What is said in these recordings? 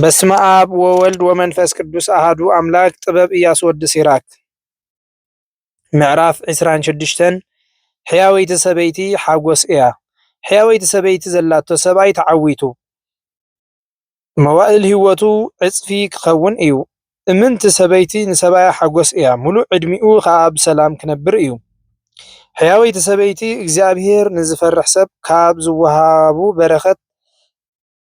በስመ ኣብ ወወልድ ወመንፈስ ቅዱስ ኣሃዱ ኣምላክ። ጥበብ ኢያሱ ወዲ ሲራክ። ምዕራፍ ዕስራን ሽዱሽተን። ሕያወይቲ ሰበይቲ ሓጎስ እያ። ሕያወይቲ ሰበይቲ ዘላቶ ሰብኣይ ተዓዊቱ። መዋእል ህይወቱ ዕጽፊ ክኸውን እዩ። እምንቲ ሰበይቲ ንሰብኣያ ሓጎስ እያ፣ ምሉእ ዕድሚኡ ኸኣ ብሰላም ክነብር እዩ። ሕያወይቲ ሰበይቲ እግዚኣብሔር ንዝፈርሕ ሰብ ካብ ዝወሃቡ በረኸት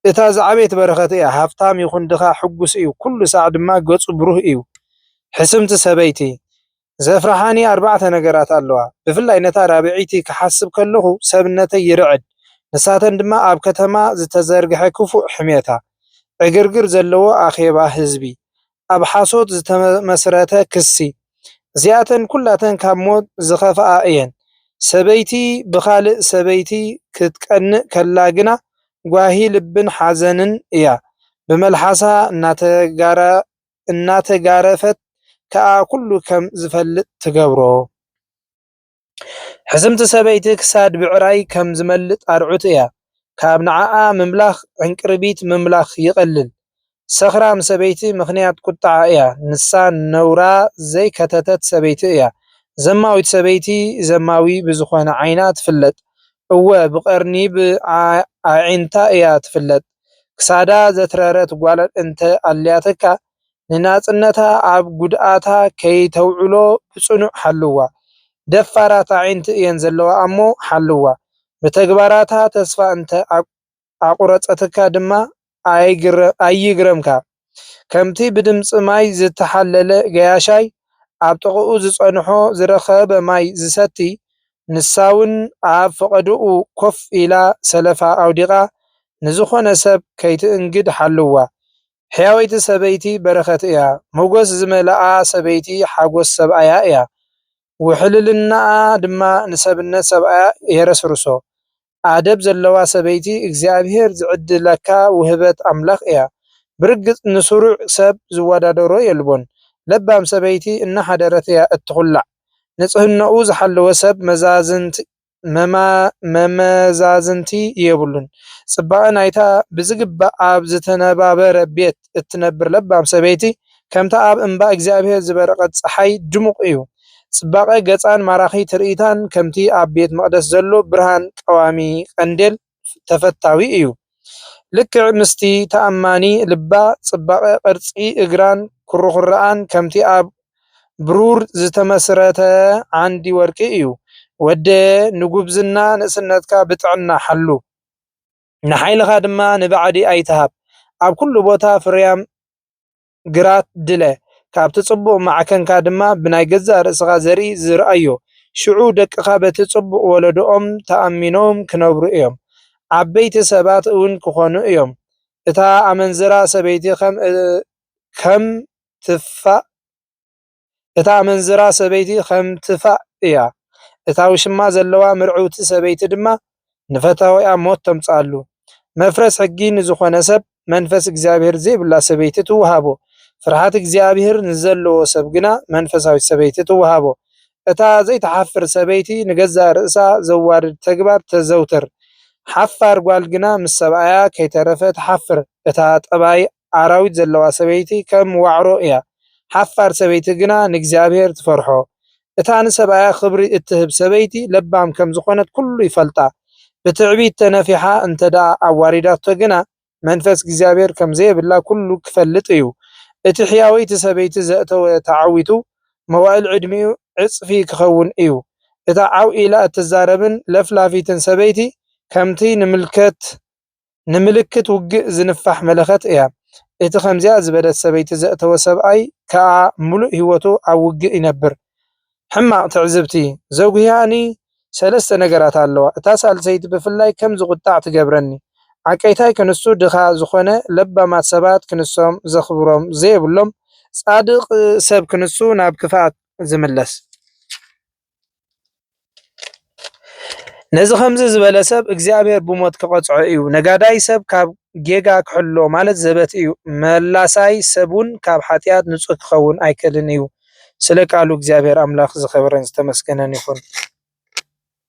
እታ ዝዓበየት በረኸት እያ። ሃብታም ይኹን ድኻ ሕጉስ እዩ፣ ኩሉ ሳዕ ድማ ገጹ ብሩህ እዩ። ሕስምቲ ሰበይቲ። ዘፍርሓኒ ኣርባዕተ ነገራት ኣለዋ። ብፍላይ ነታ ራብዐይቲ ክሓስብ ከለኹ ሰብነተይ ይርዕድ። ንሳተን ድማ ኣብ ከተማ ዝተዘርግሐ ክፉእ ሕሜታ፣ ዕግርግር ዘለዎ ኣኼባ ህዝቢ፣ ኣብ ሓሶት ዝተመስረተ ክሲ። እዚኣተን ኩላተን ካብ ሞት ዝኸፍኣ እየን። ሰበይቲ ብኻልእ ሰበይቲ ክትቀንእ ከላ ግና ጓሂ ልብን ሓዘንን እያ። ብመልሓሳ እናተጋረ-፣ እናተጋረፈት ከኣ ኩሉ ከም ዝፈልጥ ትገብሮ። ሕስምቲ ሰበይቲ ክሳድ ብዕራይ ከም ዝመልጥ ኣርዑት እያ። ካብ ንዓኣ ምምላኽ ዕንቅርቢት ምምላኽ ይቐልል። ሰኽራም ሰበይቲ ምኽንያት ቁጥዓ እያ። ንሳ ነውራ ዘይከተተት ሰበይቲ እያ። ዘማዊት ሰበይቲ ዘማዊ ብዝኾነ ዓይና ትፍለጥ። እወ፣ ብቐርኒ ብኣዒንታ እያ ትፍለጥ። ክሳዳ ዘትረረት ጓል እንተ ኣልያትካ፣ ንናጽነታ ኣብ ጉድኣታ ከይተውዕሎ ብጽኑዕ ሓልዋ። ደፋራት ኣዒንቲ እየን ዘለዋ እሞ ሓልዋ። ብተግባራታ ተስፋ እንተ ኣቁረጸትካ ድማ ኣይግረ-፣ ኣይግረምካ። ከምቲ ብድምጺ ማይ ዝተሓለለ ገያሻይ፣ ኣብ ጥቕኡ ዝጸንሖ ዝረኸበ ማይ ዝሰቲ፣ ንሳ እውን ኣብ ፈቐዶኡ ኮፍ ኢላ ሰለፋ ኣውዲቓ ንዝኾነ ሰብ ከይትእንግድ ሓልዋ። ሕያወይቲ ሰበይቲ በረኸት እያ፣ ሞገስ ዝመልኣ ሰበይቲ ሓጎስ ሰብኣያ እያ። ውሕልልናኣ ድማ ንሰብነት ሰብኣያ የረስርሶ። ኣደብ ዘለዋ ሰበይቲ እግዚኣብሔር ዝዕድለካ ውህበት ኣምላኽ እያ። ብርግጽ ንስሩዕ ሰብ ዝወዳደሮ የልቦን። ለባም ሰበይቲ እናሓደረት እያ እትኹላዕ። ንጽህናኡ ዝሓለወ ሰብ መዛዝንቲ-፣ መማ-፣ መመዛዝንቲ የብሉን። ጽባቐ ናይታ ብዝግባእ ኣብ ዝተነባበረ ቤት እትነብር ለባም ሰበይቲ፣ ከምታ ኣብ እምባ እግዚኣብሔር ዝበረቐት ጸሓይ ድሙቕ እዩ። ጽባቐ ገጻን ማራኺ ትርኢታን ከምቲ ኣብ ቤት መቕደስ ዘሎ ብርሃን ቀዋሚ ቀንዴል ተፈታዊ እዩ። ልክዕ ምስቲ ተኣማኒ ልባ፣ ጽባቐ ቅርጺ እግራን ኩርኹርኣን ከምቲ ኣብ ብሩር ዝተመስረተ ዓንዲ ወርቂ እዩ። ወደ፣ ንጉብዝና ንእስነትካ ብጥዕና ሓሉ፣ ንሓይልኻ ድማ ንባዕዲ ኣይትሃብ። ኣብ ኩሉ ቦታ ፍርያም ግራት ድለ፣ ካብቲ ጽቡቕ ማዕከንካ ድማ ብናይ ገዛእ ርእስኻ ዘርኢ ዝርኣዮ። ሽዑ ደቅኻ በቲ ጽቡቕ ወለዶኦም ተኣሚኖም ክነብሩ እዮም። ዓበይቲ ሰባት እውን ክኾኑ እዮም። እታ ኣመንዝራ ሰበይቲ ከም፣ ከም ትፋእ፣ እታ ኣመንዝራ ሰበይቲ ከም ትፋእ እያ። እታ ውሽማ ዘለዋ ምርዕውቲ ሰበይቲ ድማ ንፈታዊኣ ሞት ተምጽኣሉ። መፍረስ ሕጊ ንዝኾነ ሰብ መንፈስ እግዚኣብሔር ዘይብላ ሰበይቲ ትወሃቦ። ፍርሃት እግዚኣብሔር ንዘለዎ ሰብ ግና መንፈሳዊት ሰበይቲ ትወሃቦ። እታ ዘይትሓፍር ሰበይቲ ንገዛእ ርእሳ ዘዋርድ ተግባር ተዘውትር። ሓፋር ጓል ግና ምስ ሰብኣያ ከይተረፈ ትሓፍር። እታ ጠባይ ኣራዊት ዘለዋ ሰበይቲ ከም ዋዕሮ እያ። ሓፋር ሰበይቲ ግና ንእግዚኣብሔር ትፈርሖ። እታ ንሰብኣያ ክብሪ እትህብ ሰበይቲ ለባም ከም ዝኾነት ኩሉ ይፈልጣ። ብትዕቢት ተነፊሓ እንተ ደኣ ኣዋሪዳቶ ግና መንፈስ እግዚኣብሔር ከም ዘየብላ ኩሉ ክፈልጥ እዩ። እቲ ሕያወይቲ ሰበይቲ ዘእተወ ተዓዊቱ፣ መዋእል ዕድሚኡ ዕጽፊ ክኸውን እዩ። እታ ዓው ኢላ እትዛረብን ለፍላፊትን ሰበይቲ ከምቲ ንምልከት፣ ንምልክት ውግእ ዝንፋሕ መለኸት እያ። እቲ ከምዚኣ ዝበለት ሰበይቲ ዘእተወ ሰብኣይ ከኣ ምሉእ ህይወቱ ኣብ ውግእ ይነብር። ሕማቕ ትዕዝብቲ ዘጉህያኒ ሰለስተ ነገራት ኣለዋ። እታ ሳልሰይቲ ብፍላይ ከም ዝቑጣዕ ትገብረኒ። ዓቀይታይ ክንሱ ድኻ ዝኾነ፣ ለባማት ሰባት ክንሶም ዘኽብሮም ዘየብሎም፣ ጻድቕ ሰብ ክንሱ ናብ ክፍኣት ዝምለስ። ነዚ ከምዚ ዝበለ ሰብ እግዚኣብሔር ብሞት ክቐጽዖ እዩ። ነጋዳይ ሰብ ካብ ጌጋ ክሕሎ ማለት ዘበት እዩ። መላሳይ ሰብ እውን ካብ ሓጢኣት ንጹህ ክኸውን ኣይክእልን እዩ። ስለ ቃሉ እግዚኣብሔር ኣምላኽ ዝኸበረን ዝተመስገነን ይኹን።